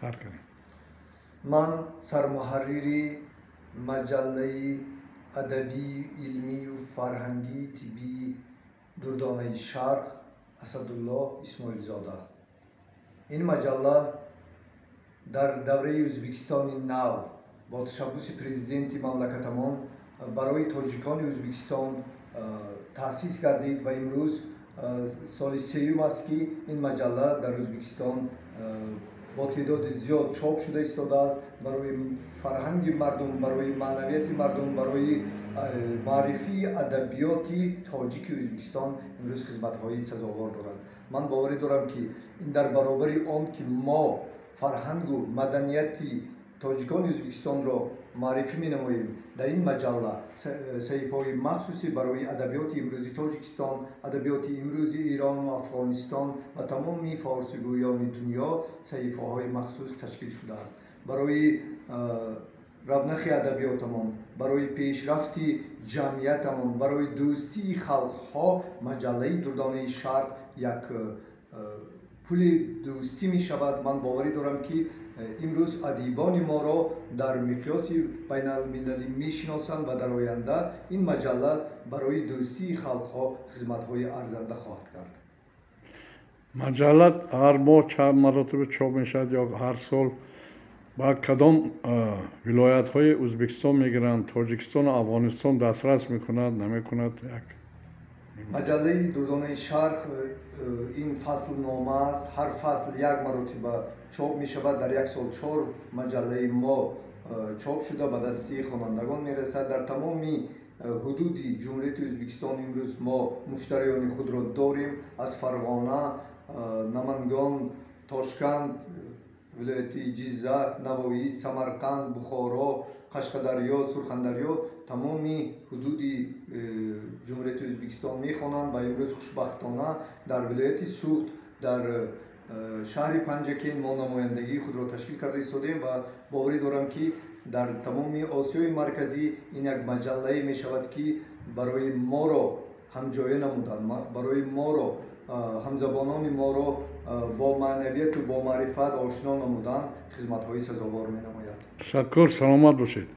Сар кунем. Ман сармуҳаррири маҷаллаи адабию илмию фарҳангии тиббии «Дурдонаи Шарқ» Асадулло Исмоилзода. Ин маҷалла дар давраи Ӯзбекистони нав бо ташаббуси президенти мамлакатамон барои тоҷикони Ӯзбекистон таъсис гардид ва имрӯз соли сеюм аст, ки ин маҷалла дар Ӯзбекистон бо теъдоди зиёд чоп шуда истодааст. Барои фарҳанги мардум, барои маънавияти мардум, барои маърифии адабиёти тоҷики Ӯзбекистон имрӯз хизматҳои сазовор дорад. Ман боварӣ дорам, ки ин дар баробари он ки мо фарҳангу маданияти тоҷикони Ӯзбекистонро маърифӣ менамоем, дар ин маҷалла саҳифаҳои махсусе барои адабиёти имрӯзи Тоҷикистон, адабиёти имрӯзи Эрону Афғонистон ва тамоми форсигӯёни дунё саҳифаҳои махсус ташкил шудааст. Барои равнақи адабиётамон, барои пешрафти ҷамъиятамон, барои дӯстии халқҳо маҷаллаи «Дурдонаи Шарқ» як пули дӯстӣ мешавад. Ман боварӣ дорам, ки имрӯз адибони моро дар миқёси байналмилалӣ мешиносанд ва дар оянда ин маҷалла барои дӯстии халқҳо хизматҳои арзанда хоҳад кард. Маҷалла ҳар моҳ чанд маротиба чоп мешавад ё ҳар сол? Ба кадом вилоятҳои Ӯзбекистон мегиранд? Тоҷикистону Афғонистон дастрас мекунад, намекунад? Як Маҷаллаи «Дурдонаи Шарқ» ин фаслнома аст, ҳар фасл як маротиба чоп мешавад. Дар як сол чор маҷаллаи мо чоп шуда ба дасти хонандагон мерасад. Дар тамоми ҳудуди Ҷумҳурияти Ӯзбекистон имрӯз мо муштариёни худро дорем: аз Фарғона, Намангон, Тошканд, вилояти Ҷиззах, Навоӣ, Самарқанд, Бухоро, Қашқадарё, Сурхандарё, тамоми ҳудуди Ҷумҳурияти Ӯзбекистон мехонанд. Ва имрӯз хушбахтона дар вилояти Суғд, дар шаҳри Панҷакент мо намояндагии худро ташкил карда истодем ва боварӣ дорам, ки дар тамоми Осиёи Марказӣ ин як маҷаллае мешавад, ки барои моро ҳамҷоя намудан, барои моро, ҳамзабонони моро бо маънавияту бо маърифат ошно намудан хизматҳои сазовор менамояд. Ташаккур, саломат бошед.